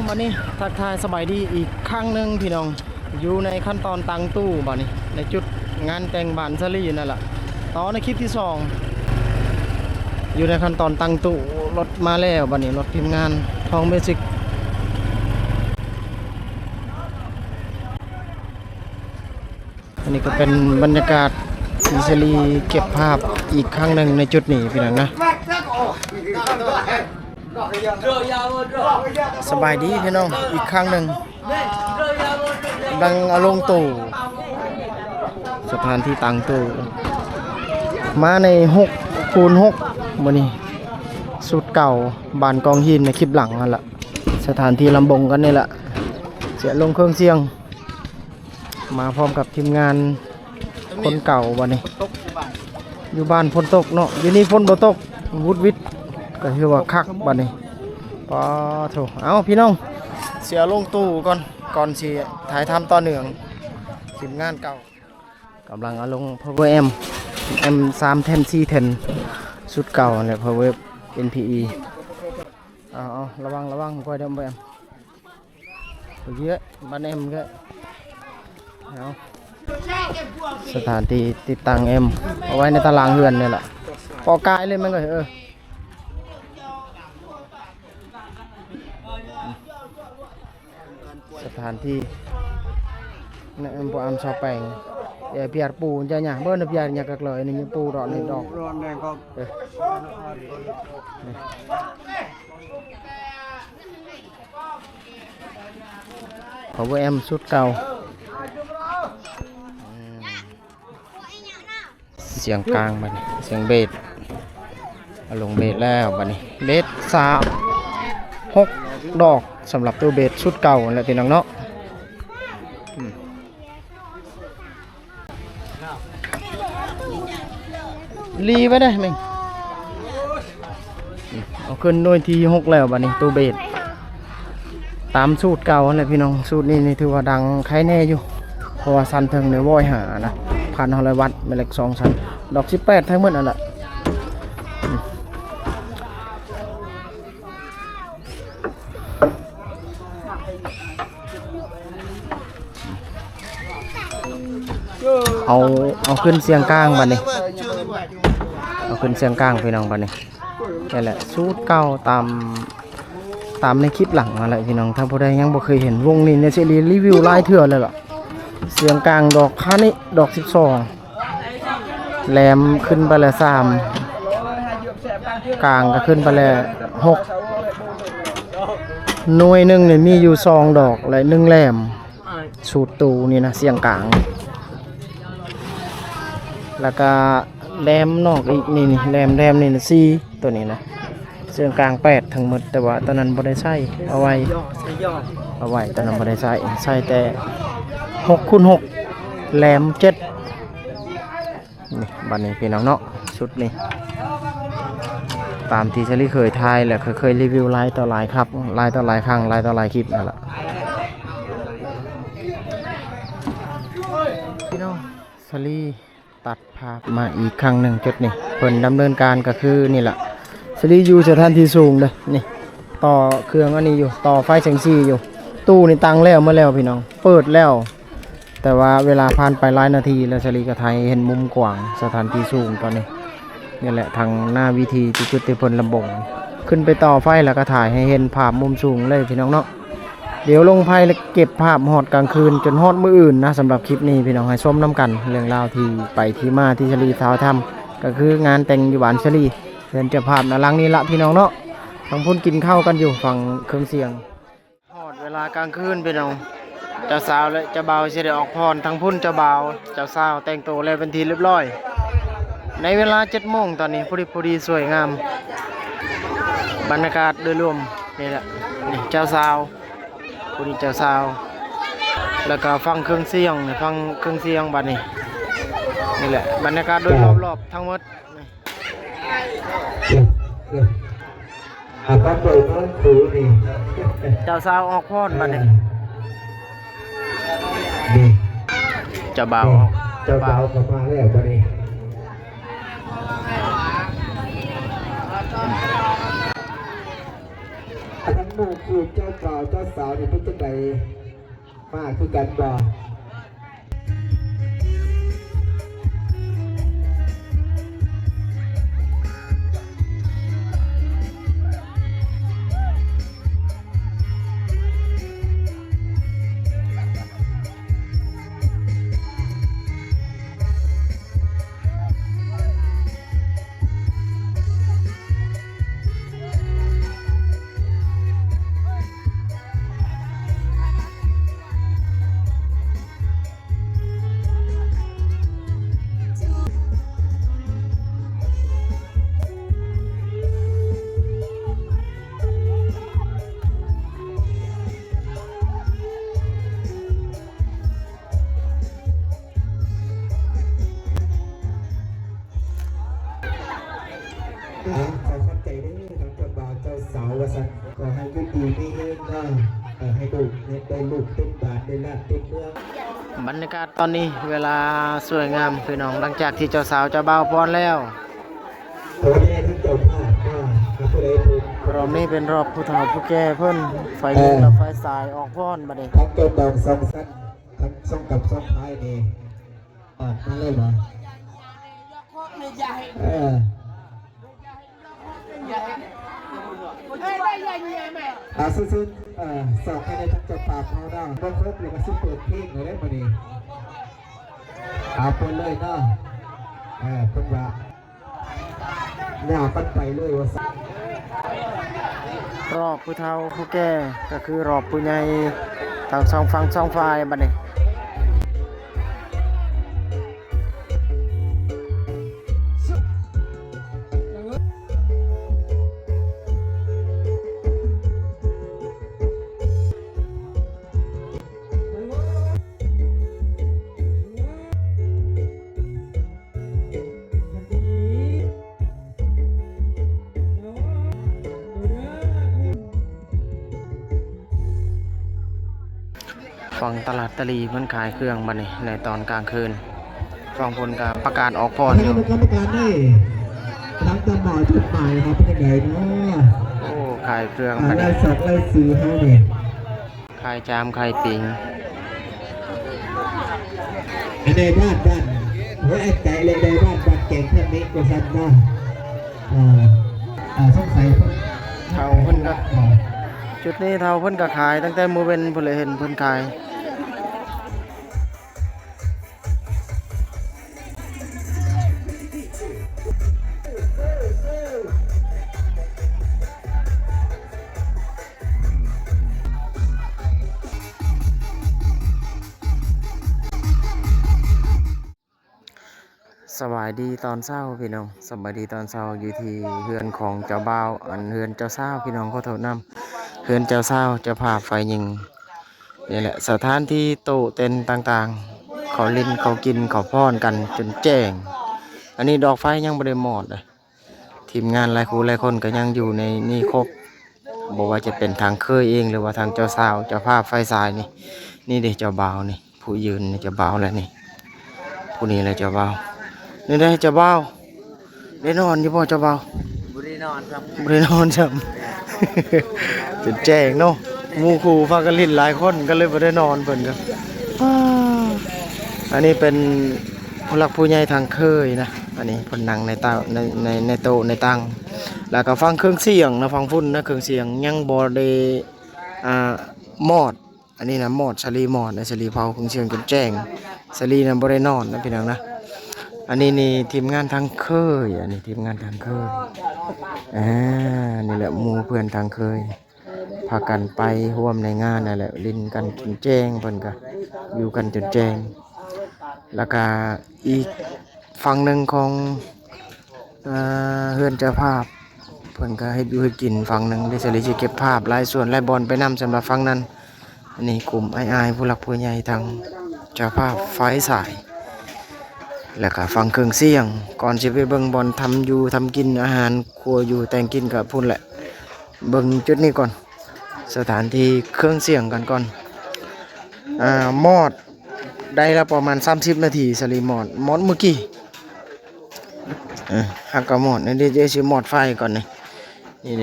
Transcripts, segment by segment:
ບັດນີ້ທັກທາຍສະບາຍດີອີກຄັ້ງໜຶ່ງພີ່ນ້ອງ ຢູ່ໃນຂັ້ນຕອນຕັ້ງຕູ້ບັດນີ້ ໃນຈຸດງານແຕ່ງບ້ານສາລີນັ້ນລະ ຕໍ່ໃນຄລິບທີສອງ ຢູ່ໃນຂັ້ນຕອນຕັ້ງຕູ້ ລົດມາແລ້ວບັດນີ້ ລົດທີມງານທອງມິວສິກ. ອັນນີ້ກໍເປັນບັນຍາກາດທີ່ສາລີເກັບພາບອີກຄັ້ງໜຶ່ງໃນຈຸດນີ້ພີ່ນ້ອງນະ. ສະບາຍດີພີ່ນ້ອງອີກຄັ້ງໜຶ່ງ ກຳລັງເອົາລົງຕູ້ ສະຖານທີ່ຕັ້ງຕູ້ ມາໃນຫົກຄູນຫົກ ມື້ນີ້ ຊຸດເກົ່າ ບ້ານກອງຫີນໃນຄລິບຫຼັງຫັ້ນລະ ສະຖານທີ່ລຳບົງກັນນີ້ລະ ເສຍລົງເຄື່ອງສຽງ ມາພ້ອມກັບທີມງານຄົນເກົ່າບັດນີ້ ຢູ່ບ້ານຝົນຕົກເນາະ ຢູ່ນີ້ຝົນບໍ່ຕົກ ວຸດວິດ ກໍຄືວ່າຄັກບັດນີ້ ປາໂທ້. ເອົາພີ່ນ້ອງ ຊິເອົາລົງຕູ້ກ່ອນ ກ່ອນຊິຖ່າຍທຳຕໍ່ເນື່ອງ ທີມງານເກົ່າ ກຳລັງເອົາລົງ Power Amp Amp ສາມແທ່ນ ສີ່ແທ່ນ ຊຸດເກົ່າຫັ້ນແຫຼະ Power Amp ເອັນພີອີ ເອົາ ເອົາ ລະວັງ ລະວັງ ຄ່ອຍເດີ Amp ເອົາ ບັດແອມກໍເອົາ ສະຖານທີ່ຕິດຕັ້ງແອມ ເອົາໄວ້ໃນຕາລາງເຮືອນນີ້ແຫຼະ ເປາະກາຍເລີຍແມ່ນກໍ ເອີ ສະຖານທີ່ ນະ ບໍ່ອຳຊາວແປງ ເອີ ເປີຍປູຈະຫຍັງ ເບິ່ງນະ ເປີຍຫຍັງກະເລີຍ ນີ້ປູດອກ ນີ້ດອກ ເອີ Power Amp ຊຸດເກົ່າ ສຽງກາງບັດນີ້ ສຽງເບສ ເອົາລົງເບສແລ້ວບັດນີ້ ເບສສາມ ຫົກດອກ ສຳລັບຕູ້ເບສຊຸດເກົ່າຫັ້ນແຫຼະພີ່ນ້ອງເນາະ ອືມ ລີໄວ້ເດ້ແມ່ງ ເອົາຂຶ້ນໜ່ວຍທີຫົກແລ້ວບັດນີ້ ຕູ້ເບສ ຕາມສູດເກົ່າຫັ້ນແຫຼະພີ່ນ້ອງ ສູດນີ້ນີ້ຖືວ່າດັງໄຄແນ່ຢູ່ ເພາະວ່າຊັ້ນເທິງນີ້ຮ້ອຍຫ້ານະ ພັນຫ້າຮ້ອຍວັດ ແມ່ເຫຼັກສອງຊັ້ນ ດອກສິບແປດທັງໝົດຫັ້ນລະ ເອົາ ເອົາຂຶ້ນສຽງກາງບັດນີ້ ເອົາຂຶ້ນສຽງກາງພີ່ນ້ອງບັດນີ້ ນີ້ແຫຼະ ສູດເກົ່າຕາມ ຕາມໃນຄລິບຫຼັງຫັ້ນແຫຼະພີ່ນ້ອງ ຖ້າຜູ້ໃດຍັງບໍ່ເຄີຍເຫັນວົງນີ້ ເນຍ ສາລີຣີວິວຫຼາຍເທື່ອແລ້ວລະ ສຽງກາງດອກຄານິ ດອກສິບສອງ ແຫຼມຂຶ້ນໄປແລ້ວສາມ ກາງກໍຂຶ້ນໄປແລ້ວຫົກ ໜ່ວຍໜຶ່ງນີ້ມີຢູ່ສອງດອກ ແລະ ໜຶ່ງແຫຼມ ສູດຕູ້ນີ້ນະ ສຽງກາງ ແລ້ວກະແຫຼມນອກອີກ ນີ້ ນີ້ ແຫຼມ ແຫຼມນີ້ນະ ສີ່ ໂຕນີ້ນະ ສຽງກາງແປດທັງໝົດ ແຕ່ວ່າຕອນນັ້ນບໍ່ໄດ້ໃສ່ ເອົາໄວ້ ເອົາໄວ້ ຕອນນັ້ນບໍ່ໄດ້ໃສ່ ໃສ່ແຕ່ຫົກຄູນຫົກ ແຫຼມເຈັດ ນີ້ ບັດນີ້ພີ່ນ້ອງເນາະ ຊຸດນີ້ ຕາມທີ່ສາລີເຄີຍຖ່າຍ ແລະ ເຄີຍ ເຄີຍຣີວິວຫຼາຍຕໍ່ຫຼາຍຄັບ ຫຼາຍຕໍ່ຫຼາຍຄັ້ງ ຫຼາຍຕໍ່ຫຼາຍຄລິບນັ້ນລະ ພີ່ນ້ອງ ສາລີຕັດພາບມາອີກຄັ້ງໜຶ່ງ ຈຸດນີ້ ເພິ່ນດຳເນີນການກໍຄືນີ້ລະ ສາລີຢູ່ສະຖານທີ່ສູງເດີ້ ນີ້ ຕໍ່ເຄື່ອງອັນນີ້ຢູ່ ຕໍ່ໄຟແສງສີຢູ່ ຕູ້ນີ້ຕັ້ງແລ້ວໝົດແລ້ວພີ່ນ້ອງ ເປີດແລ້ວ ແຕ່ວ່າເວລາຜ່ານໄປຫຼາຍນາທີແລ້ວ ສາລີກໍຖ່າຍໃຫ້ເຫັນມຸມກວ້າງ ສະຖານທີ່ສູງຕອນນີ້ ນີ້ແຫຼະ ທາງໜ້າເວທີ ຈຸດທີ່ເພິ່ນລຳບົງ ຂຶ້ນໄປຕໍ່ໄຟ ແລ້ວກໍຖ່າຍໃຫ້ເຫັນພາບມຸມສູງເລີຍພີ່ນ້ອງເນາະ ດຽວລົງໄຟ ແລະ ເກັບພາບຮອດກາງຄືນ ຈົນຮອດມື້ອື່ນນະ ສຳລັບຄລິບນີ້ພີ່ນ້ອງ ໃຫ້ຊົມນຳກັນ ເລື່ອງລາວທີ່ໄປທີ່ມາ ທີ່ສາລີຖ່າຍທຳ ກໍຄືງານແຕ່ງຢູ່ບ້ານສາລີ ເຮືອນເຈົ້າພາບນະ ຫຼັງນີ້ລະພີ່ນ້ອງເນາະ ທາງພຸ້ນກິນເຂົ້າກັນຢູ່ ຟັງເຄື່ອງສຽງ. ຮອດເວລາກາງຄືນພີ່ນ້ອງ ເຈົ້າສາວ ແລະ ເຈົ້າບ່າວຊິໄດ້ອອກພອນ ທາງພຸ້ນເຈົ້າບ່າວ ເຈົ້າສາວ ແຕ່ງໂຕແລ້ວເປັນທີ່ລຽບລ້ອຍ ໃນເວລາເຈັດໂມງຕອນນີ້ ພໍດີ ພໍດີ ສວຍງາມ ບັນຍາກາດໂດຍລວມ ນີ້ແຫຼະ ນີ້ເຈົ້າສາວ ຜູ້ນີ້ເຈົ້າສາວ ແລ້ວກໍຟັງເຄື່ອງສຽງ ຟັງເຄື່ອງສຽງບັດນີ້ ນີ້ແຫຼະ ບັນຍາກາດໂດຍລອບໆທັງໝົດ. ເຈົ້າສາວອອກພອນບັດນີ້ ເຈົ້າບ່າວ ເຈົ້າບ່າວເຂົ້າມາແລ້ວບັດນີ້. ຄູ່ເຈົ້າບ່າວເຈົ້າສາວນີ້ເປັນຈັ່ງໃດ? ມາຄືກັນບໍ່? ອ່າ ຂໍຂອບໃຈເດີ ທາງເຈົ້າບ່າວເຈົ້າສາວວ່າຊັ້ນ ຂໍໃຫ້ຢູ່ດີມີແຮງເນາະ ເອີ ໃຫ້ລູກເຮັດໄດ້ລູກເຕັມບ້ານ ໄດ້ຫຼານເຕັມເມືອງ. ບັນຍາກາດຕອນນີ້ເວລາສວຍງາມພີ່ນ້ອງ ຫຼັງຈາກທີ່ເຈົ້າສາວເຈົ້າບ່າວຟ້ອນແລ້ວ. ຂໍແດ່ທາງເຈົ້າພາບວ່າ ຜູ້ໃດຜູ້ ຮອບນີ້ເປັນຮອບຜູ້ເຖົ້າຜູ້ແກ່ເພິ່ນ ຝ່າຍຍິງກັບຝ່າຍຊາຍອອກຟ້ອນບັດນີ້ ທັງເຈົ້າຕອງສອງຊັ້ນ ທັງສອງກັບສອງພາຍນີ້ ອອກມາເລີຍບໍ່? ເອີ ອ່າ ສຸດໆ ເອີ ສອກໃຫ້ໄດ້ທັງເຈົ້າພາບເຮົາເນາະ ບໍ່ຄົບແລ້ວກໍຊິເປີດເພງເລີຍເດ້ມື້ນີ້ ເອົາເປີດເລີຍເນາະ ເອີ ເພິ່ນວ່າ ຍາວກັນໄປເລີຍວ່າຊັ້ນ. ຮອບຜູ້ເຖົ້າຜູ້ແກ່ ກໍຄືຮອບຜູ້ໃຫຍ່ທັງສອງຝັ່ງສອງຝ່າຍບັດນີ້. ຝັ່ງຕະຫຼາດຕະຫຼີ່ເພິ່ນຂາຍເຄື່ອງບັດນີ້ ໃນຕອນກາງຄືນ ຝັ່ງພຸ້ນກໍປະກາດອອກພ້ອມຢູ່ ກຳມະການເດ້ ທາງຕາໝາຍຈົດໝາຍເຮົາເປັນຈັ່ງໃດເນາະ? ໂອ້ ຂາຍເຄື່ອງບັດນີ້ ລາຍສອກລາຍຊື່ເຮົານີ້ ຂາຍຈາມຂາຍປິງ ອັນໃດບ້ານ ບ້ານ ໂອ້ຍ ອັນໃດແລະໃດບ້ານ ບ້ານແກງທຳເມກວ່າຊັ້ນເນາະ ອ່າ ອ່າ ສົງໄສເພິ່ນ ເຖົ້າເພິ່ນກໍ ອ່າ ຈຸດນີ້ເຖົ້າເພິ່ນກໍຂາຍ ຕັ້ງແຕ່ມື້ເວັນພຸ້ນແຫຼະ ເຫັນເພິ່ນຂາຍ. ສະບາຍດີຕອນເຊົ້າພີ່ນ້ອງ ສະບາຍດີຕອນເຊົ້າ ຢູ່ທີ່ເຮືອນຂອງເຈົ້າບ່າວ ອັນ ເຮືອນເຈົ້າສາວ ພີ່ນ້ອງ ຂໍໂທດນຳ ເຮືອນເຈົ້າສາວ ເຈົ້າພາບຝ່າຍຍິງ. ນີ້ແຫຼະ ສະຖານທີ່ໂຕະເຕັນຕ່າງໆ ເຂົາຫຼິ້ນ ເຂົາກິນ ເຂົາຟ້ອນກັນຈົນແຈ້ງ. ອັນນີ້ດອກໄຟຍັງບໍ່ໄດ້ມອດເດ້. ທີມງານຫຼາຍຄູ່ຫຼາຍຄົນກໍຍັງຢູ່ໃນນີ້ຄົບ ບໍ່ວ່າຈະເປັນທາງເຄີຍເອງ ຫຼືວ່າທາງເຈົ້າສາວ ເຈົ້າພາບຝ່າຍຊາຍນີ້. ນີ້ເດ້ເຈົ້າບ່າວນີ້ ຜູ້ຢືນນີ້ເຈົ້າບ່າວແຫຼະນີ້ ຜູ້ນີ້ແຫຼະເຈົ້າບ່າວ. ນີ້ເດ້ເຈົ້າບ່າວ ໄດ້ນອນຢູ່ບໍ່ເຈົ້າບ່າວ? ບໍ່ໄດ້ນອນຊ້ຳ ບໍ່ໄດ້ນອນຊ້ຳ ຈົນແຈ້ງເນາະ ໝູ່ຄູ່ພາກັນຫຼິ້ນຫຼາຍຄົນ ກໍເລີຍບໍ່ໄດ້ນອນ ເພິ່ນກໍ ອັນນີ້ເປັນຜູ້ຫຼັກຜູ້ໃຫຍ່ທາງເຄີຍນະ ອັນນີ້ເພິ່ນນັ່ງໃນເຕົາ ໃນ ໃນ ໃນໂຕະໃນຕັ່ງ ແລ້ວກໍຟັງເຄື່ອງສຽງນະ ຟັງພຸ້ນນະ ເຄື່ອງສຽງຍັງບໍ່ໄດ້ ອ່າ ມອດ. ອັນນີ້ນະມອດ ສາລີມອດນະ ສາລີເຝົ້າເຄື່ອງສຽງຈົນແຈ້ງ ສາລີນະບໍ່ໄດ້ນອນນະພີ່ນ້ອງນະ. ອັນນີ້ນີ້ທີມງານທາງເຄີຍ ອັນນີ້ທີມງານທາງເຄີຍ ອ່າ ນີ້ແຫຼະໝູ່ເພື່ອນທາງເຄີຍ ພາກັນໄປຮ່ວມໃນງານນັ້ນແຫຼະ ຫຼິ້ນກັນຈົນແຈ້ງ ເພິ່ນກະຢູ່ກັນຈົນແຈ້ງ. ແລ້ວກະອີກຝັ່ງໜຶ່ງຂອງ ເອີ ເຮືອນເຈົ້າພາບ ເພິ່ນກໍເຮັດຢູ່ເຮັດກິນຝັ່ງໜຶ່ງ ເດ ສາລີຊິເກັບພາບຫຼາຍສ່ວນຫຼາຍບ່ອນໄປນຳສຳລັບຝັ່ງນັ້ນ. ອັນນີ້ກຸ່ມອ້າຍໆ ຜູ້ຫຼັກຜູ້ໃຫຍ່ທາງເຈົ້າພາບຝ່າຍຊາຍ ແລ້ວກໍຟັງເຄື່ອງສຽງ ກ່ອນຊິໄປເບິ່ງບ່ອນທຳຢູ່ທຳກິນ ອາຫານຄົວຢູ່ແຕ່ງກິນ ກໍພຸ້ນແຫຼະ ເບິ່ງຈຸດນີ້ກ່ອນ ສະຖານທີ່ເຄື່ອງສຽງກັນກ່ອນ. ອ່າ ມອດ ໄດ້ລະປະມານສາມສິບນາທີ ສາລີມອດ ມອດມື້ກີ້ ເອີ ຫາກະມອດ ນີ້ເດ ຊິມອດໄຟກ່ອນນີ້ ນີ້ເດ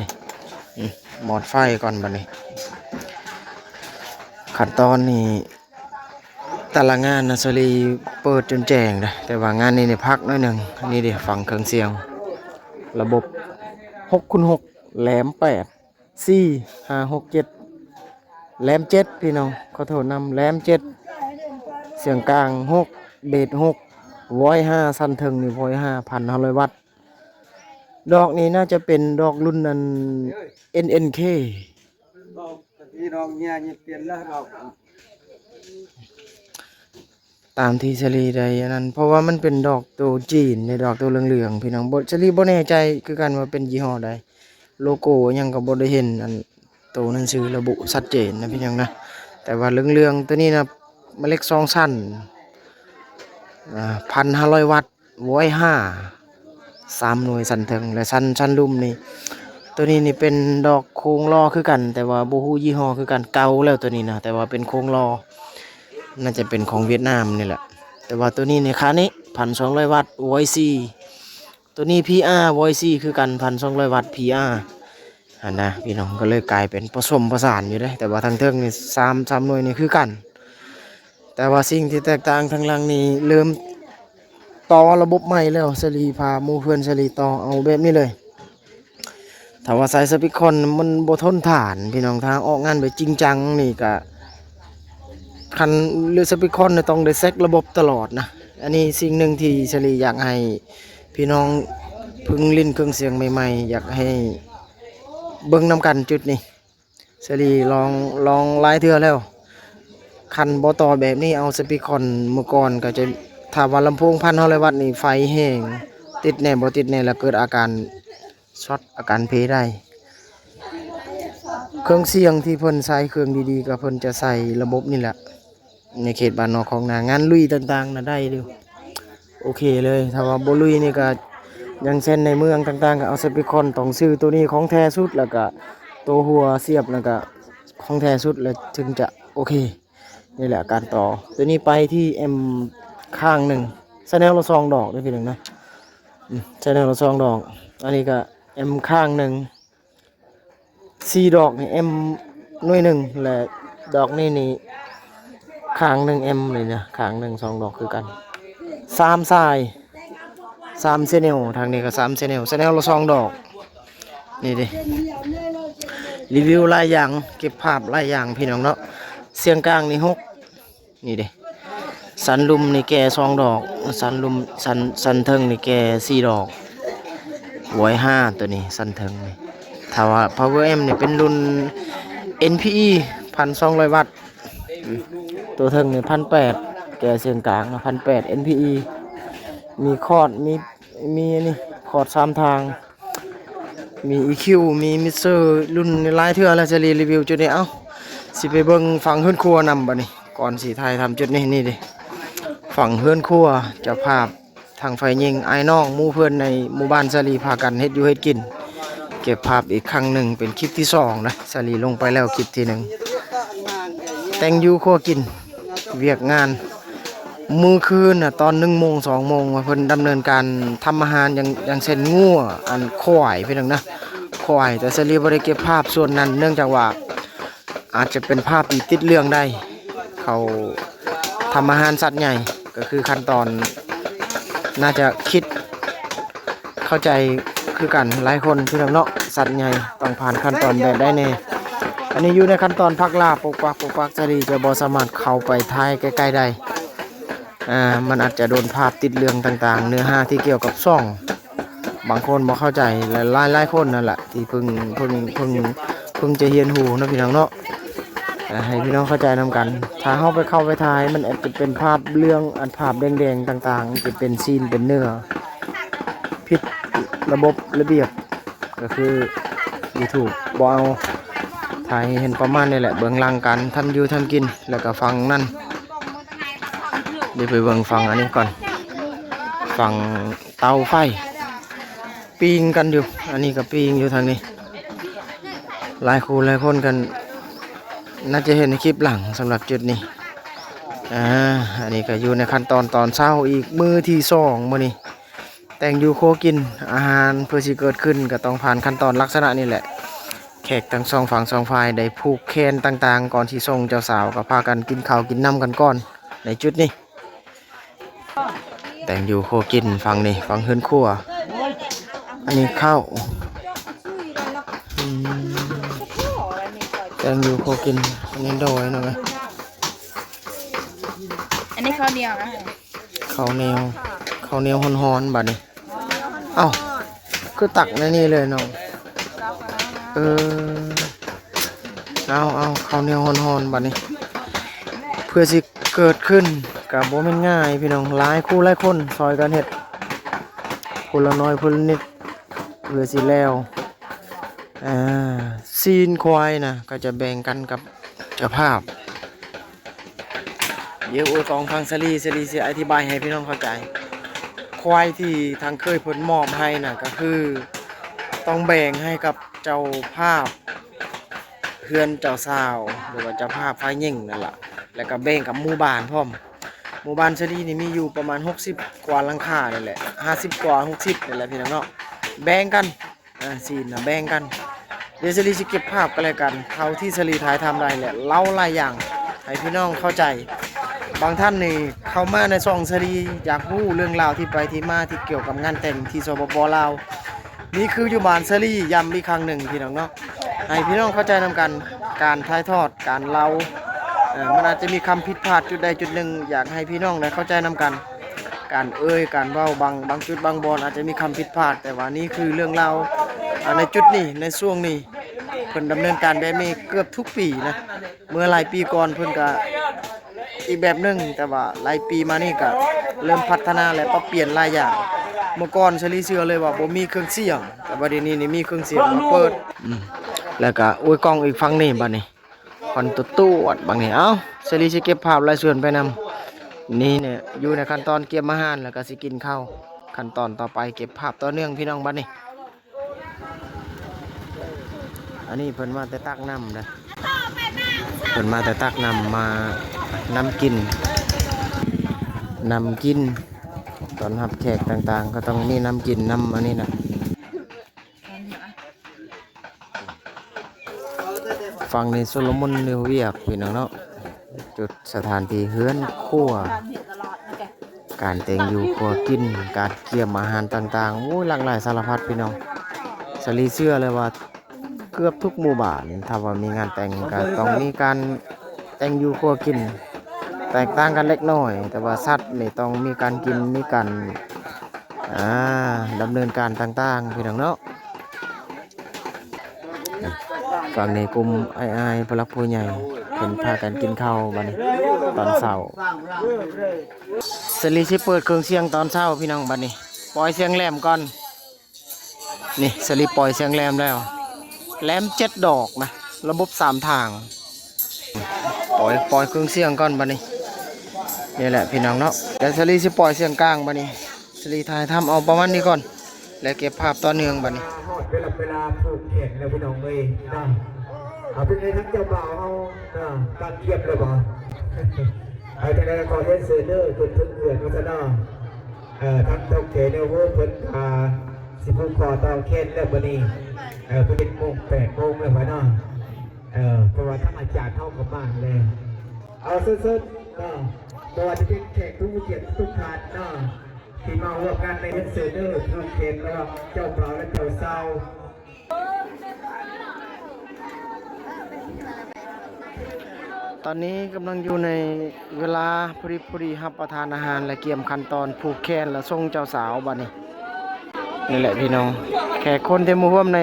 ອືມ ມອດໄຟກ່ອນບັດນີ້. ຂັ້ນຕອນນີ້ ແຕ່ລະງານນະ ສາລີເປີດຈົນແຈ້ງເດ້ ແຕ່ວ່າງານນີ້ນີ້ພັກໜ້ອຍໜຶ່ງ. ອັນນີ້ເດ້ ຟັງເຄື່ອງສຽງ ລະບົບຫົກຄູນຫົກ ແຫຼມແປດ ສີ່ ຫ້າ ຫົກ ເຈັດ ແຫຼມເຈັດ ພີ່ນ້ອງ ຂໍໂທດນຳ ແຫຼມເຈັດ ສຽງກາງຫົກ ເບສຫົກ ວອຍຫ້າ ຊັ້ນເທິງນີ້ ວອຍຫ້າ ພັນຫ້າຮ້ອຍວັດ. ດອກນີ້ໜ້າຈະເປັນດອກລຸ້ນອັນ ເອັນ ເອັນ ເຄ ບອກກັບພີ່ນ້ອງເມຍນີ້ ປ່ຽນແລ້ວດອກ ຕາມທີ່ສາລີໄດ້ອັນນັ້ນ ເພາະວ່າມັນເປັນດອກໂຕຈີນເດ້ ດອກໂຕເຫຼືອງໆ ພີ່ນ້ອງ. ບໍ່ ສາລີບໍ່ແນ່ໃຈຄືກັນວ່າເປັນຍີ່ຫໍ້ໃດ ໂລໂກຫຍັງກໍບໍ່ໄດ້ເຫັນ ອັນໂຕໜັງສືລະບຸຊັດເຈນນະ ພີ່ນ້ອງນະ. ແຕ່ວ່າເຫຼືອງໆ ໂຕນີ້ນະ ແມ່ເຫຼັກສອງຊັ້ນ ອາ ພັນຫ້າຮ້ອຍວັດ ວອຍຫ້າ ສາມໜ່ວຍຊັ້ນເທິງ ແລະ ຊັ້ນ ຊັ້ນລຸ່ມນີ້ ໂຕນີ້ນີ້ເປັນດອກໂຄງຫຼໍ່ຄືກັນ ແຕ່ວ່າບໍ່ຮູ້ຍີ່ຫໍ້ຄືກັນ ເກົ່າແລ້ວໂຕນີ້ນະ ແຕ່ວ່າເປັນໂຄງຫຼໍ່ ໜ້າຈະເປັນຂອງຫວຽດນາມນີ້ແຫຼະ. ແຕ່ວ່າໂຕນີ້ນີ້ ຄານີ້ ພັນສອງຮ້ອຍວັດ ວອຍສີ່ ໂຕນີ້ ພີອາ ວອຍສີ່ ຄືກັນ ພັນສອງຮ້ອຍວັດ ພີອາ ຫັ້ນນະ ພີ່ນ້ອງ ກໍເລີຍກາຍເປັນປະສົມປະສານຢູ່ເດ້. ແຕ່ວ່າທາງເທິງນີ້ ສາມ ສາມໜ່ວຍນີ້ຄືກັນ ແຕ່ວ່າສິ່ງທີ່ແຕກຕ່າງທາງຫຼັງນີ້ ເລີ່ມຕໍ່ລະບົບໃໝ່ແລ້ວ ສາລີພາໝູ່ເພື່ອນສາລີຕໍ່ເອົາແບບນີ້ເລີຍ. ຖ້າວ່າສາຍສະປີຄອນມັນບໍ່ທົນທານ ພີ່ນ້ອງ ຖ້າອອກງານແບບຈິງຈັງນີ້ກະ ຄັນເລື່ອງສະປີຄອນນີ້ຕ້ອງໄດ້ເຊັກລະບົບຕະຫຼອດນະ. ອັນນີ້ສິ່ງໜຶ່ງທີ່ສາລີຢາກໃຫ້ພີ່ນ້ອງເພິ່ງຫຼິ້ນເຄື່ອງສຽງໃໝ່ໆ ຢາກໃຫ້ເບິ່ງນຳກັນຈຸດນີ້. ສາລີລອງ ລອງຫຼາຍເທື່ອແລ້ວ ຄັນບໍ່ຕໍ່ແບບນີ້ ເອົາສະປີຄອນມື້ກ່ອນກໍຈະ ຖ້າວ່າລຳໂພງພັນຫ້າຮ້ອຍວັດນີ້ ໄຟແຮງ ຕິດແດ່ບໍ່ຕິດແດ່ ແລ້ວເກີດອາການຊັອດ ອາການເພໄດ້. ເຄື່ອງສຽງທີ່ເພິ່ນໃຊ້ເຄື່ອງດີໆ ກໍເພິ່ນຈະໃສ່ລະບົບນີ້ແຫຼະ ໃນເຂດບ້ານນອກຄອກນາ ງານລຸຍຕ່າງໆນະ ໄດ້ຢູ່ ໂອເຄເລີຍ. ຖ້າວ່າບໍ່ລຸຍນີ້ກະ ຢ່າງເຊັ່ນໃນເມືອງຕ່າງໆ ກະເອົາສະປີຄອນ ຕ້ອງຊື້ໂຕນີ້ຂອງແທ້ສຸດ ແລ້ວກະໂຕຫົວສຽບນັ້ນກະຂອງແທ້ສຸດ ແລ້ວເຖິງຈະໂອເຄ. ນີ້ແຫຼະການຕໍ່ ໂຕນີ້ໄປທີ່ແອັມຂ້າງໜຶ່ງ ແຊນແນວລະສອງດອກເດີພີ່ນ້ອງນະ ອືມ ແຊນແນວລະສອງດອກ. ອັນນີ້ກະແອັມຂ້າງໜຶ່ງ ສີ່ດອກນີ້ ແອັມໜ່ວຍໜຶ່ງ ແລະ ດອກນີ້ນີ້ ຂ້າງໜຶ່ງ ແອັມນີ້ນະ ຂ້າງໜຶ່ງ ສອງດອກຄືກັນ ສາມສາຍ ສາມແຊນແນວ ທາງນີ້ກໍສາມແຊນແນວ ແຊນແນວລະສອງດອກ. ນີ້ເດ້ ຣີວິວຫຼາຍຢ່າງ ເກັບພາບຫຼາຍຢ່າງ ພີ່ນ້ອງເນາະ. ສຽງກາງນີ້ຫົກ ນີ້ເດ້ ຊັ້ນລຸ່ມນີ້ແກ່ສອງດອກ ຊັ້ນລຸ່ມ ຊັ້ນ ຊັ້ນເທິງນີ້ແກ່ສີ່ດອກ ວອຍຫ້າ ໂຕນີ້ຊັ້ນເທິງນີ້. ຖ້າວ່າພາວເວີແອັມນີ້ເປັນລຸ້ນເອັນພີອີ ພັນສອງຮ້ອຍວັດ ໂຕເທິງນີ້ພັນແປດ ແກ່ສຽງກາງນະ ພັນແປດ ເອັນພີອີ ມີຄອດ ມີ ມີອັນນີ້ ຄອດສາມທາງ ມີອີຄິວ ມີມິກເຊີ ລຸ້ນນີ້ຫຼາຍເທື່ອແລ້ວ ສາລີຣີວິວຈຸດນີ້. ເອົ້າ ຊິໄປເບິ່ງຝັ່ງເຮືອນຄົວນຳບັດນີ້ ກ່ອນຊິຖ່າຍທຳຈຸດນີ້. ນີ້ເດ້ ຝັ່ງເຮືອນຄົວ ເຈົ້າພາບ ທາງຝ່າຍຍິງ ອ້າຍນ້ອງ ໝູ່ເພື່ອນໃນໝູ່ບ້ານສາລີ ພາກັນເຮັດຢູ່ເຮັດກິນ ເກັບພາບອີກຄັ້ງໜຶ່ງ ເປັນຄລິບທີສອງນະ ສາລີລົງໄປແລ້ວຄລິບທີໜຶ່ງ ແຕ່ງຢູ່ຄົວກິນ ວຽກງານ ມື້ຄືນນະ ຕອນໜຶ່ງໂມງ ສອງໂມງ ວ່າເພິ່ນດຳເນີນການທຳອາຫານ ຢ່າງ ຢ່າງເຊັ່ນງົວ ອັນ ຄວາຍ ພີ່ນ້ອງນະ ຄວາຍ. ແຕ່ສາລີບໍ່ໄດ້ເກັບພາບສ່ວນນັ້ນ ເນື່ອງຈາກວ່າ ອາດຈະເປັນພາບທີ່ຕິດເລື່ອງໄດ້ ເຂົາທຳອາຫານສັດໃຫຍ່ ກໍຄືຂັ້ນຕອນ ໜ້າຈະຄິດເຂົ້າໃຈຄືກັນຫຼາຍຄົນ ພີ່ນ້ອງເນາະ. ສັດໃຫຍ່ຕ້ອງຜ່ານຂັ້ນຕອນແບບໃດແດ່. ອັນນີ້ຢູ່ໃນຂັ້ນຕອນພັກລາ ປົກປັກ ປົກປັກ ສາລີຈະບໍ່ສາມາດເຂົ້າໄປຖ່າຍໃກ້ໆໄດ້ ອ່າ ມັນອາດຈະໂດນພາບ ຕິດເລື່ອງຕ່າງໆ ເນື້ອຫາທີ່ກ່ຽວກັບຊ່ອງ ບາງຄົນບໍ່ເຂົ້າໃຈ ແລະ ຫຼາຍໆຄົນນັ້ນແຫຼະ ທີ່ເພິ່ງ ເພິ່ງ ເພິ່ງ ເພິ່ງຈະຮຽນຮູ້ເນາະ ພີ່ນ້ອງເນາະ. ອ່າ ໃຫ້ພີ່ນ້ອງເຂົ້າໃຈນຳກັນ ຖ້າເຮົາໄປເຂົ້າໄປຖ່າຍ ມັນອາດຈະເປັນພາບເລື່ອງ ອັນພາບແດງໆຕ່າງໆ ຈະເປັນຊີນເປັນເນື້ອ ຜິດລະບົບລະບຽບ ກໍຄືຢູທູບບໍ່ເອົາ. ຖ່າຍໃຫ້ເຫັນປະມານນີ້ແຫຼະ ເບື້ອງຫຼັງການທຳຢູ່ທຳກິນ ແລ້ວກໍຝັ່ງນັ້ນ ດຽວໄປເບິ່ງຝັ່ງອັນນີ້ກ່ອນ ຝັ່ງເຕົາໄຟ ປີ້ງກັນຢູ່ ອັນນີ້ກໍປີ້ງຢູ່ທາງນີ້. ຫຼາຍຄູ່ຫຼາຍຄົນກັນ ໜ້າຈະເຫັນໃນຄລິບຫຼັງສຳລັບຈຸດນີ້. ອ່າ ອັນນີ້ກໍຢູ່ໃນຂັ້ນຕອນຕອນເຊົ້າ ອີກມື້ທີສອງມື້ນີ້ ແຕ່ງຢູ່ຄົວກິນ ອາຫານເພື່ອຊິເກີດຂຶ້ນ ກໍຕ້ອງຜ່ານຂັ້ນຕອນລັກສະນະນີ້ແຫຼະ. ຄ ແຂກທັງສອງຝັ່ງສອງຝ່າຍໄດ້ຜູກແຂນຕ່າງໆ ກ່ອນຊິສົ່ງເຈົ້າສາວ ກໍພາກັນກິນເຂົ້າກິນນ້ຳກັນກ່ອນໃນຈຸດນີ້. ແຕ່ງຢູ່ຄົວກິນຝັ່ງນີ້ ຝັ່ງເຮືອນຄົວ. ອັນນີ້ເຂົ້າ ອືມ ແຕ່ງຢູ່ຄົວກິນ ອັນນີ້ໂດຍເນາະ. ອັນນີ້ເຂົ້າໜຽວນະ ເຂົ້າໜຽວ ເຂົ້າໜຽວຮ້ອນໆ ບາດນີ້. ເອົ້າ ຄືຕັກໃນນີ້ເລີຍນ້ອງ? ເອີ ເອົາ ເອົາ ເຂົ້າໜຽວຮ້ອນໆ ບາດນີ້ ເພື່ອຊິເກີດຂຶ້ນກໍບໍ່ແມ່ນງ່າຍພີ່ນ້ອງ ຫຼາຍຄູ່ຫຼາຍຄົນຊ່ອຍກັນເຮັດ ຄົນລະໜ້ອຍຄົນລະນິດ ເພື່ອຊິແລ້ວ. ອ່າ ຊີ້ນຄວາຍນະ ກໍຈະແບ່ງກັນກັບເຈົ້າພາບ. ດຽວໂອ້ຍ ຂອງທາງສາລີ ສາລີຊິອະທິບາຍໃຫ້ພີ່ນ້ອງເຂົ້າໃຈ. ຄວາຍທີ່ທາງເຄີຍເພິ່ນມອບໃຫ້ນະ ກໍຄືຕ້ອງແບ່ງໃຫ້ກັບເຈົ້າພາບເຮືອນເຈົ້າສາວ ຫຼືວ່າເຈົ້າພາບຝ່າຍຍິງນັ້ນລະ ແລ້ວກໍແບ່ງກັບໝູ່ບ້ານພ້ອມ. ໝູ່ບ້ານສາລີນີ້ມີຢູ່ປະມານຫົກສິບກວ່າຫຼັງຄານີ້ແຫຼະ ຫ້າສິບກວ່າ ຫົກສິບນີ້ແຫຼະ ພີ່ນ້ອງເນາະ ແບ່ງກັນ. ອ່າ ຊີ້ນນະແບ່ງກັນ. ດຽວສາລີຊິເກັບພາບກັນແລະກັນ ເທົ່າທີ່ສາລີຖ່າຍທຳໄດ້ ແລະ ເລົ່າຫຼາຍຢ່າງໃຫ້ພີ່ນ້ອງເຂົ້າໃຈ. ບາງທ່ານນີ້ເຂົ້າມາໃນຊ່ອງສາລີ ຢາກຮູ້ເລື່ອງລາວທີ່ໄປທີ່ມາທີ່ກ່ຽວກັບງານແຕ່ງທີ່ ສປປ ລາວ. ນີ້ຄືຢູ່ບ້ານສາລີ ຢ້ຳອີກຄັ້ງໜຶ່ງພີ່ນ້ອງເນາະ ໃຫ້ພີ່ນ້ອງເຂົ້າໃຈນຳກັນ. ການຖ່າຍທອດ ການເລົ່າ ເອີ ມັນອາດຈະມີຄຳຜິດພາດຈຸດໃດຈຸດໜຶ່ງ ຢາກໃຫ້ພີ່ນ້ອງໄດ້ເຂົ້າໃຈນຳກັນ. ການເອີ່ຍ ການເວົ້າ ບາງ ບາງຈຸດບາງບ່ອນອາດຈະມີຄຳຜິດພາດ, ແຕ່ວ່ານີ້ຄືເລື່ອງລາວ ອາ ໃນຈຸດນີ້ ໃນຊ່ວງນີ້ ເພິ່ນດຳເນີນການແບບນີ້ເກືອບທຸກປີນະ. ເມື່ອຫຼາຍປີກ່ອນເພິ່ນກະອີກແບບໜຶ່ງ, ແຕ່ວ່າຫຼາຍປີມານີ້ກະເລີ່ມພັດທະນາ ແລະ ປັບປ່ຽນຫຼາຍຢ່າງ. ເມື່ອກ່ອນສາລີເຊື່ອເລີຍວ່າບໍ່ມີເຄື່ອງສຽງ, ແຕ່ວ່າດຽວນີ້ນີ້ມີເຄື່ອງສຽງມາເປີດ ອືມ ແລ້ວກະ ໂອ້ຍ ກ້ອງອີກຝັ່ງນີ້ ບາດນີ້ ຄວັນຕວດໆ ບາດນີ້. ເອົ້າ ສາລີຊິເກັບພາບລາຍສ່ວນໄປນຳ. ນີ້ແຫຼະ ຢູ່ໃນຂັ້ນຕອນກຽມອາຫານ ແລ້ວກໍຊິກິນເຂົ້າ. ຂັ້ນຕອນຕໍ່ໄປເກັບພາບຕໍ່ເນື່ອງ ພີ່ນ້ອງ ບາດນີ້. ອັນນີ້ເພິ່ນມາແຕ່ຕັກນ້ຳເດີ, ເພິ່ນມາແຕ່ຕັກນ້ຳ ມາ ນ້ຳກິນ ນ້ຳກິນ ຕ້ອນຮັບແຂກຕ່າງໆ ກໍຕ້ອງມີນ້ຳກິນນຳ. ອັນນີ້ນະ ຝັ່ງນີ້ຊຸນລະມຸນຢູ່ວຽກ ພີ່ນ້ອງເນາະ, ຈຸດສະຖານທີ່ເຮືອນຄົວ ການແຕ່ງຢູ່ຄົວກິນ ການກຽມອາຫານຕ່າງໆ ໂອ້ຍ ຫຼາກຫຼາຍສາລະພັດ ພີ່ນ້ອງ. ສາລີເຊື່ອເລີຍວ່າເກືອບທຸກໝູ່ບ້ານ ຖ້າວ່າມີງານແຕ່ງກໍຕ້ອງມີການແຕ່ງຢູ່ຄົວກິນ ແຕກຕ່າງກັນເລັກນ້ອຍ, ແຕ່ວ່າສັດນີ້ຕ້ອງມີການກິນ ມີການ ອ່າ ດຳເນີນການຕ່າງໆ ພີ່ນ້ອງເນາະ. ຝັ່ງນີ້ກຸ່ມອ້າຍໆ ຜູ້ຫຼັກຜູ້ໃຫຍ່ເພິ່ນພາກັນກິນເຂົ້າບັດນີ້ຕອນເຊົ້າ. ສາລີຊິເປີດເຄື່ອງສຽງຕອນເຊົ້າ ພີ່ນ້ອງ, ບັດນີ້ປ່ອຍສຽງແຫຼມກ່ອນ. ນີ້ ສາລີປ່ອຍສຽງແຫຼມແລ້ວ, ແຫຼມເຈັດດອກນະ, ລະບົບສາມທາງ. ປ່ອຍ ປ່ອຍເຄື່ອງສຽງກ່ອນບັດນີ້. ນີ້ແຫຼະ ພີ່ນ້ອງເນາະ, ແລ້ວສາລີຊິປ່ອຍສຽງກາງບັດນີ້. ສາລີຖ່າຍທຳເອົາປະມານນີ້ກ່ອນ ແລະ ເກັບພາບຕໍ່ເນື່ອງບັດນີ້. ຮອດເວລາ ເວລາຜູກແຂນແລ້ວ ພີ່ນ້ອງເອີຍເນາະ. ເອົາ ເປັນໄງ ທາງເຈົ້າບ່າວເຮົາເນາະ ການກຽມແລ້ວບໍ່? ເອົາ ຈັ່ງໃດກໍຂໍຮຽນເຊີນເດີ ຂຶ້ນເທິງເຮືອນວ່າຊັ້ນເນາະ. ເອີ ທາງເຖົ້າແກ່ແນວໂຮມເພິ່ນກະຊິຜູກຂໍ້ຕໍ່ແຂນແລ້ວບັດນີ້. ເອີ ເພິ່ນເຈັດໂມງ ແປດໂມງແລ້ວວ່າເນາະ. ເອີ ເພາະວ່າທາງອາຈານເຮົາກໍມາແລ້ວ. ເອົາ ເຊີນໆ ເນາະ ບໍ່ວ່າຈະເປັນແຂກຜູ້ມີກຽດທຸກທ່ານເນາະ ທີ່ມາຮ່ວມງານໃນເຮືອນເຊີນເດີ ຜູກແຂນລະຫວ່າງເຈົ້າບ່າວ ແລະ ເຈົ້າສາວ. ຕອນນີ້ກຳລັງຢູ່ໃນເວລາພໍດີ ພໍດີຮັບປະທານອາຫານ ແລະ ກຽມຂັ້ນຕອນຜູກແຂນ ແລະ ສົ່ງເຈົ້າສາວບັດນີ້. ນີ້ແຫຼະ ພີ່ນ້ອງ, ແຂກຄົນທີ່ມາຮ່ວມໃນ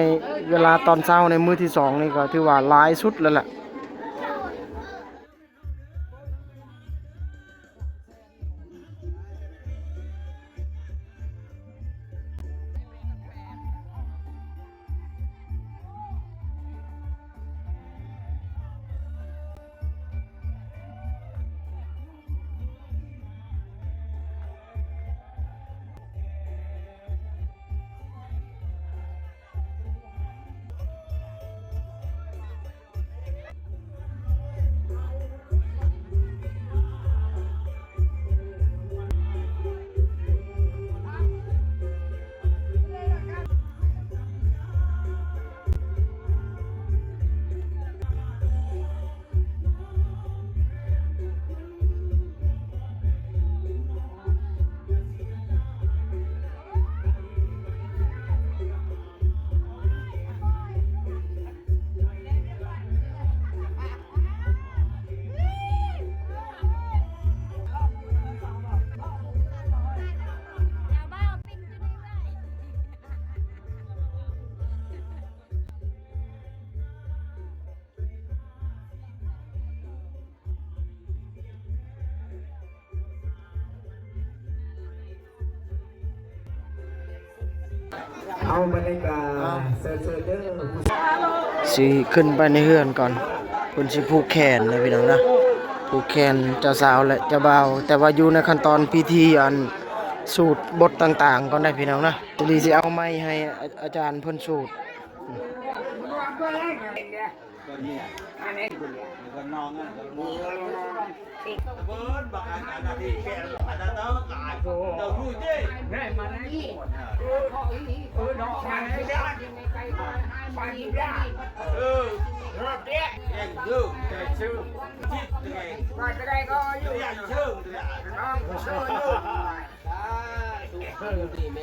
ເວລາຕອນເຊົ້າໃນມື້ທີສອງນີ້ ກໍຖືວ່າຫຼາຍສຸດແລ້ວແຫຼະ. ເ ເອົາ ບັນຍາກາດ ເຊີນໆ ເດີ ຊິຂຶ້ນໄປໃນເຮືອນກ່ອນ ເພິ່ນຊິຜູກແຂນເດີພີ່ນ້ອງນະ ຜູກແຂນເຈົ້າສາວ ແລະ ເຈົ້າບ່າວ ແຕ່ວ່າຢູ່ໃນຂັ້ນຕອນພິທີ ອັນ ສູດບົດຕ່າງໆ ກ່ອນໄດ໋ພີ່ນ້ອງນະ ສາລີຊິເອົາໄມ້ໃຫ້ອາ ອາຈານເພິ່ນສູດ.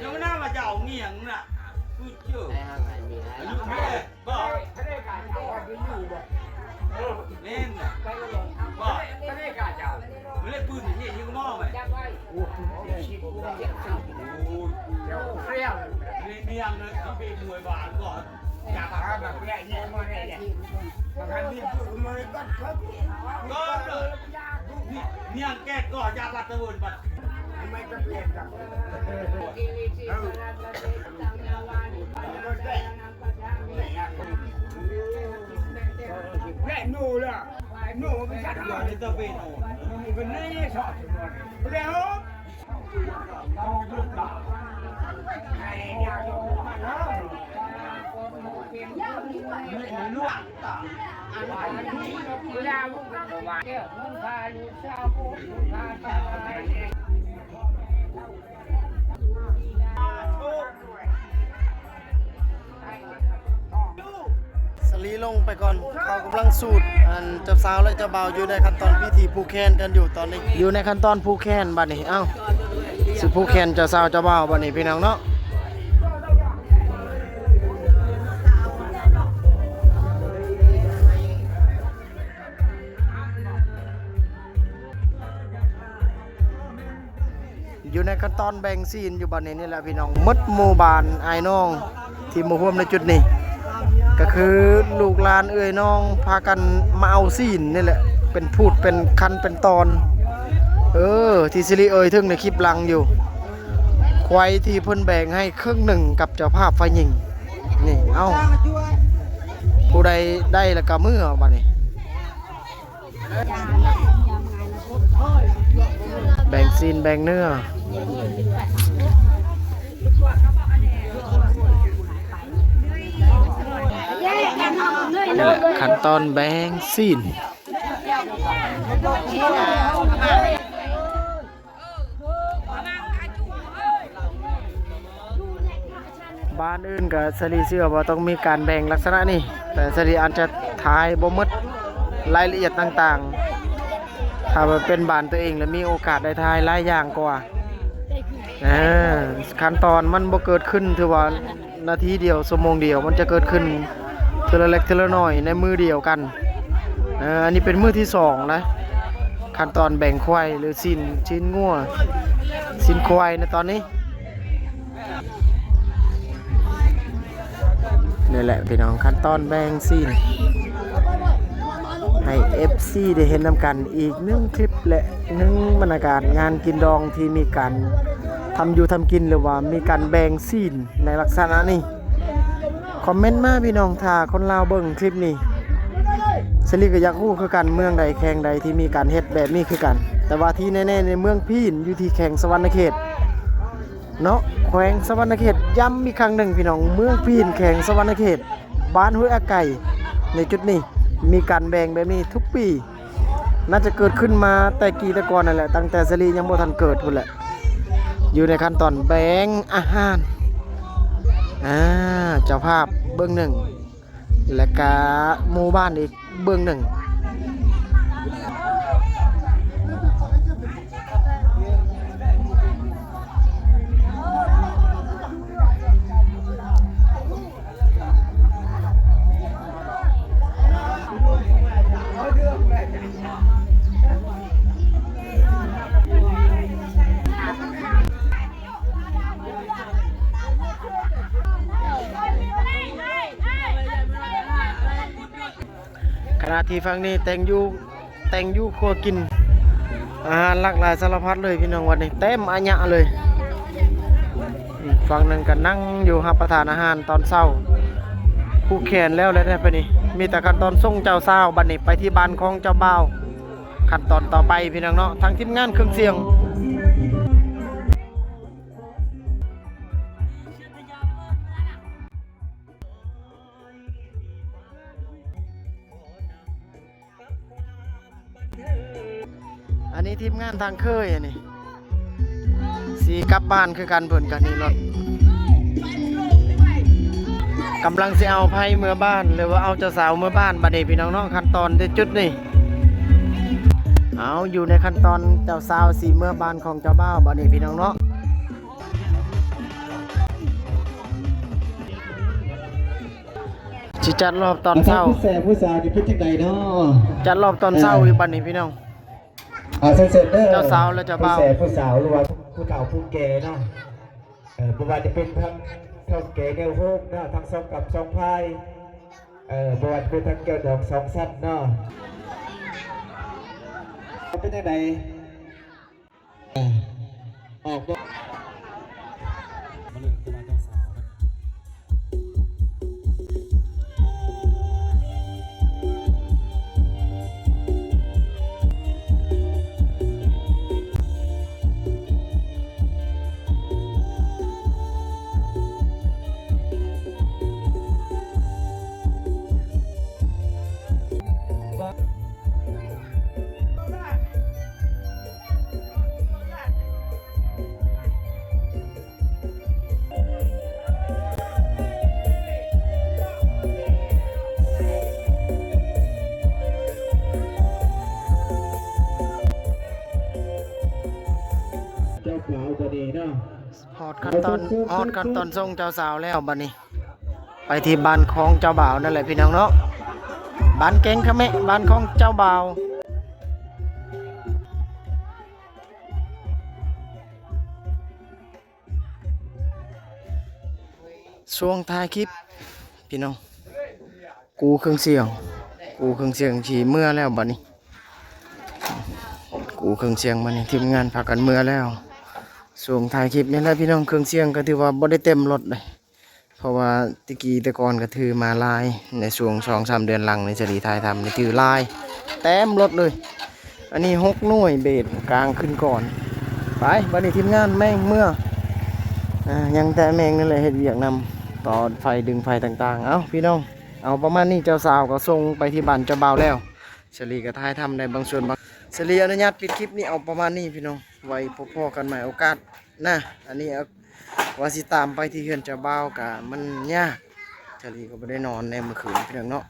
ຍັງນາວ່າຈະເອົາງຽງນະ ຄືເຈີ ອາຍຸແມ່ ບໍ່ ແມ່ນນະ ບໍ່ ມັນເລີຍປືນເຮັດຢູ່ໝໍ້ໄວ້ ໂອ້ຍ ມີມຽງເລີຍ ຊິເປັນມວຍບານກ່ອນ ຢາກ ກໍເລີຍ ມຽງແກດກໍຢາບັດຕະເວີນບັດ ສາລີລົງໄປກ່ອນ ເຂົາກຳລັງສູດ ອັນ ເຈົ້າສາວ ແລະ ເຈົ້າບ່າວຢູ່ໃນຂັ້ນຕອນພິທີຜູກແຂນກັນຢູ່ຕອນນີ້ ຢູ່ໃນຂັ້ນຕອນຜູກແຂນບັດນີ້ ເອົ້າ ຊິຜູກແຂນເຈົ້າສາວເຈົ້າບ່າວບັດນີ້ພີ່ນ້ອງເນາະ. ຢູ່ໃນຂັ້ນຕອນແບ່ງຊີ້ນຢູ່ບັດນີ້ນີ້ແຫຼະພີ່ນ້ອງ ໝົດໝູ່ບ້ານອ້າຍນ້ອງທີ່ມາຮ່ວມໃນຈຸດນີ້ ກໍຄືລູກຫຼານເອື້ອຍນ້ອງພາກັນມາເອົາຊີ້ນນີ້ແຫຼະ ເປັນພູດເປັນຂັ້ນເປັນຕອນ ເອີ ທີ່ສາລີເອີ່ຍເຖິງໃນຄລິບຫຼັງຢູ່ ຄວາຍທີ່ເພິ່ນແບ່ງໃຫ້ເຄິ່ງໜຶ່ງກັບເຈົ້າພາບຝ່າຍຍິງ ນີ້ ເອົ້າ ຜູ້ໃດໄດ້ລະກະເມືອບັດນີ້. ແບ່ງຊີ້ນແບ່ງເນື້ອ ນີ້ແຫຼະ ຂັ້ນຕອນແບ່ງຊີ້ນ. ບ້ານອື່ນກໍສາລີເຊື່ອວ່າຕ້ອງມີການແບ່ງລັກສະນະນີ້ ແຕ່ສາລີອາດຈະຖ່າຍບໍ່ໝົດລາຍລະອຽດຕ່າງໆ ຖ້າວ່າເປັນບ້ານຕົວເອງແລ້ວມີໂອກາດໄດ້ຖ່າຍຫຼາຍຢ່າງກວ່າ ເອີ ຂັ້ນຕອນມັນບໍ່ເກີດຂຶ້ນ ຖືວ່ານາທີດຽວ ຊົ່ວໂມງດຽວ ມັນຈະເກີດຂຶ້ນເທື່ອລະເລັກເທື່ອລະນ້ອຍໃນມື້ດຽວກັນ. ເອີ ອັນນີ້ເປັນມື້ທີສອງນະ ຂັ້ນຕອນແບ່ງຄວາຍ ຫຼື ຊີ້ນ ຊີ້ນງົວ ຊີ້ນຄວາຍໃນຕອນນີ້. ນີ້ແຫຼະພີ່ນ້ອງ ຂັ້ນຕອນແບ່ງຊີ້ນ ໃຫ້ເອັຟຊີໄດ້ເຫັນນຳກັນອີກໜຶ່ງຄລິບ ແລະ ໜຶ່ງບັນຍາກາດງານກິນດອງທີ່ມີການທຳຢູ່ທຳກິນ ຫຼືວ່າມີການແບ່ງຊີ້ນໃນລັກສະນະນີ້. ຄອມເມັນມາພີ່ນ້ອງ ຖ້າຄົນລາວເບິ່ງຄລິບນີ້ ສາລີກໍຢາກຮູ້ຄືກັນ ເມືອງໃດແຂວງໃດທີ່ມີການເຮັດແບບນີ້ຄືກັນ ແຕ່ວ່າທີ່ແນ່ໆ ໃນເມືອງພີນ ຢູ່ທີ່ແຂວງສະຫວັນນະເຂດເນາະ ແຂວງສະຫວັນນະເຂດ ຢ້ຳອີກຄັ້ງໜຶ່ງພີ່ນ້ອງ ເມືອງພີນ ແຂວງສະຫວັນນະເຂດ ບ້ານຫ້ວຍອາໄກ່ ໃນຈຸດນີ້ມີການແບ່ງແບບນີ້ທຸກປີ. ໜ້າຈະເກີດຂຶ້ນມາແຕ່ກີ້ແຕ່ກ່ອນນັ້ນແຫຼະ ຕັ້ງແຕ່ສາລີຍັງບໍ່ທັນເກີດພຸ້ນແຫຼະ ຢູ່ໃນຂັ້ນຕອນແບ່ງອາຫານ ອາ ເຈົ້າພາບເບື້ອງໜຶ່ງ ແລະກະໝູ່ບ້ານອີກເບື້ອງໜຶ່ງ. ຂະນະທີ່ຝັ່ງນີ້ແຕ່ງຢູ່ ແຕ່ງຢູ່ຄົວກິນ ອາຫານຫຼາກຫຼາຍສາລະພັດເລີຍພີ່ນ້ອງ ວັດນີ້ເຕັມອາຍະເລີຍ ອືມ ຝັ່ງໜຶ່ງກໍນັ່ງຢູ່ຮັບປະທານອາຫານຕອນເຊົ້າ ຜູກແຂນແລ້ວແຫຼະເດ້ ບາດນີ້ມີແຕ່ຂັ້ນຕອນສົ່ງເຈົ້າສາວ ບາດນີ້ໄປທີ່ບ້ານຂອງເຈົ້າບ່າວ ຂັ້ນຕອນຕໍ່ໄປພີ່ນ້ອງເນາະ ທາງທີມງານເຄື່ອງສຽງ. ອັນນີ້ທີມງານທາງເຄີຍ ອັນນີ້ຊິກັບບ້ານຄືກັນ ເພິ່ນກໍນີ້ລົດ ກຳລັງຊິເອົາໃຜເມືອບ້ານ ຫຼືວ່າເອົາເຈົ້າສາວເມືອບ້ານ ບາດນີ້ພີ່ນ້ອງເນາະ ຂັ້ນຕອນໃນຈຸດນີ້ ເອົາ ຢູ່ໃນຂັ້ນຕອນເຈົ້າສາວຊິເມືອບ້ານຂອງເຈົ້າບ່າວ ບາດນີ້ພີ່ນ້ອງເນາະ. ຊິຈັດລອບຕອນເຊົ້າ ຜູ້ແສຜູ້ສາວນີ້ເປັນຈັ່ງໃດເນາະ ຈັດລອບຕອນເຊົ້າອີກບັດນີ້ພີ່ນ້ອງ ເອີ ເຊີນເດີ ເຈົ້າສາວ ແລະ ເຈົ້າບ່າວ ຜູ້ແສຜູ້ສາວ ຫຼືວ່າຜູ້ເຖົ້າຜູ້ແກ່ເນາະ ເອີ ບໍ່ວ່າຈະເປັນທັງເຖົ້າແກ່ແນວໂຮມເນາະ ທັງສອງກັບສອງຝ່າຍ ເອີ ບໍ່ວ່າຈະເປັນທັງແກ້ວດອງສອງຊັ້ນເນາະ ເປັນຈັ່ງໃດ? ອອກ ເຈົ້າບ່າວບັດນີ້ເນາະ ຮອດຂັ້ນຕອນ ຮອດຂັ້ນຕອນສົ່ງເຈົ້າສາວແລ້ວບັດນີ້. ໄປທີ່ບ້ານຂອງເຈົ້າບ່າວນັ້ນແຫຼະພີ່ນ້ອງເນາະ ບ້ານແກ້ງຂະແມະ ບ້ານຂອງເຈົ້າບ່າວ ຊ່ວງທ້າຍຄລິບພີ່ນ້ອງ ກູ້ເຄື່ອງສຽງ ກູ້ເຄື່ອງສຽງຊິເມືອແລ້ວບັດນີ້ ກູ້ເຄື່ອງສຽງບັດນີ້ ທີມງານພາກັນເມືອແລ້ວ ຊ່ວງທ້າຍຄລິບນີ້ແຫຼະພີ່ນ້ອງ ເຄື່ອງສຽງກໍຖືວ່າບໍ່ໄດ້ເຕັມລົດເດ້. ເພາະວ່າແຕ່ກີ້ແຕ່ກ່ອນກໍຖືມາຫຼາຍ ໃນຊ່ວງສອງສາມເດືອນຫຼັງນີ້ ສາລີຖ່າຍທຳນີ້ຖືຫຼາຍ ເຕັມລົດເລີຍ ອັນນີ້ຫົກໜ່ວຍ ເບດກາງຂຶ້ນກ່ອນ ໄປ ບັດນີ້ທີມງານແມ່ງເມືອ ອາ ຍັງແຕ່ແມ່ງນີ້ແຫຼະເຮັດວຽກນຳ ຕໍ່ໄຟ ດຶງໄຟຕ່າງໆ ເອົ້າ ພີ່ນ້ອງ ເອົາປະມານນີ້ ເຈົ້າສາວກໍສົ່ງໄປທີ່ບ້ານເຈົ້າບ່າວແລ້ວ ສາລີກໍຖ່າຍທຳໄດ້ບາງສ່ວນບາງ ສາລີອະນຸຍາດປິດຄລິບນີ້ເອົາປະມານນີ້ ພີ່ນ້ອງ ໄວ້ພົບພໍ້ກັນໃໝ່ໂອກາດໜ້າ ອັນນີ້ ວ່າຊິຕາມໄປທີ່ເຮືອນເຈົ້າບ່າວກະມັນຍາກ ສາລີກໍບໍ່ໄດ້ນອນໃນມື້ຄືນພີ່ນ້ອງເນາະ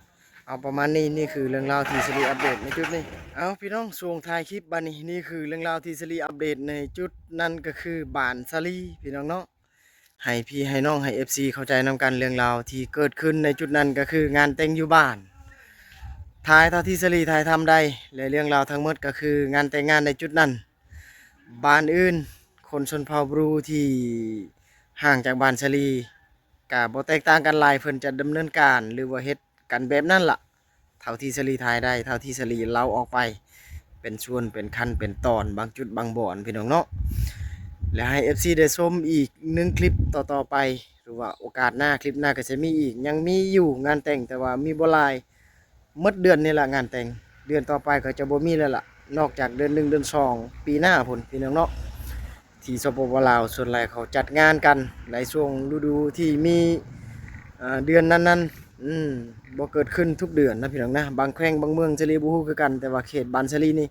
ເອົາປະມານນີ້ ນີ້ຄືເລື່ອງລາວທີ່ສາລີອັບເດດໃນຈຸດນີ້ ເອົາ ພີ່ນ້ອງ ຊ່ວງທ້າຍຄລິບບັດນີ້ ນີ້ຄືເລື່ອງລາວທີ່ສາລີອັບເດດໃນຈຸດນັ້ນ ກໍຄືບ້ານສາລີພີ່ນ້ອງເນາະ ໃຫ້ພີ່ໃຫ້ນ້ອງ ໃຫ້ເອັຟຊີເຂົ້າໃຈນຳກັນ ເລື່ອງລາວທີ່ເກີດຂຶ້ນໃນຈຸດນັ້ນ ກໍຄືງານແຕ່ງຢູ່ບ້ານ ຖ່າຍເທົ່າທີ່ສາລີຖ່າຍທຳໄດ້ ແລະ ເລື່ອງລາວທັງໝົດ ກໍຄືງານແຕ່ງງານໃນຈຸດນັ້ນ ບ້ານອື່ນ ຄົນຊົນເຜົ່າບຣູທີ່ຫ່າງຈາກບ້ານສາລີ ກະບໍ່ແຕກຕ່າງກັນຫຼາຍ ເພິ່ນຈະດຳເນີນການ ຫຼືວ່າເຮັດກັນແບບນັ້ນລະ ເທົ່າທີ່ສາລີຖ່າຍໄດ້ ເທົ່າທີ່ສາລີເລົ່າອອກໄປ ເປັນສ່ວນເປັນຂັ້ນເປັນຕອນ ບາງຈຸດບາງບ່ອນ ພີ່ນ້ອງເນາະ ແລະ ໃຫ້ເອັຟຊີໄດ້ຊົມອີກໜຶ່ງຄລິບຕໍ່ໆໄປ ຫຼືວ່າໂອກາດໜ້າ ຄລິບໜ້າກໍຈະມີອີກ ຍັງມີຢູ່ງານແຕ່ງ ແຕ່ວ່າມີບໍ່ຫຼາຍ ໝົດເດືອນນີ້ລະງານແຕ່ງ ເດືອນຕໍ່ໄປກໍຈະບໍ່ມີແລ້ວລະ ນອກຈາກເດືອນໜຶ່ງ ເດືອນສອງ ປີໜ້າພຸ້ນ ພີ່ນ້ອງເນາະ ທີ່ ສປປ ລາວ ສ່ວນຫຼາຍເຂົາຈັດງານກັນໃນຊ່ວງລະດູທີ່ມີ ເອີ ເດືອນນັ້ນໆ ອືມ ບໍ່ເກີດຂຶ້ນທຸກເດືອນນະ ພີ່ນ້ອງນະ ບາງແຂວງບາງເມືອງ ສາລີບໍ່ຮູ້ຄືກັນ ແຕ່ວ່າເຂດບ້ານສາລີນີ້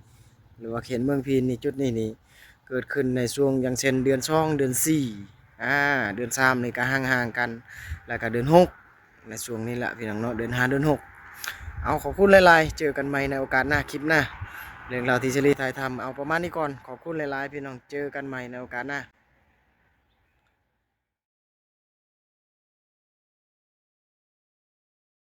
ຫຼືວ່າເຂດເມືອງພີນນີ້ ຈຸດນີ້ນີ້ ເກີດຂຶ້ນໃນຊ່ວງ ຢ່າງເຊັ່ນ ເດືອນສອງ ເດືອນສີ່ ອາ ເດືອນສາມນີ້ກໍຫ່າງໆກັນ ແລ້ວກໍເດືອນຫົກ ໃນຊ່ວງນີ້ແຫຼະພີ່ນ້ອງເນາະ ເດືອນຫ້າ ເດືອນຫົກ ເອົາ ຂອບຄຸນຫຼາຍໆ ເຈີກັນໃໝ່ໃນໂອກາດໜ້າ ຄລິບໜ້າ ເລື່ອງລາວທີ່ສາລີຖ່າຍທຳ ເອົາ ປະມານນີ້ກ່ອນ ຂອບຄຸນຫຼາຍໆ ພີ່ນ້ອງ ເຈີກັນໃໝ່ໃນໂອກາດໜ້າ.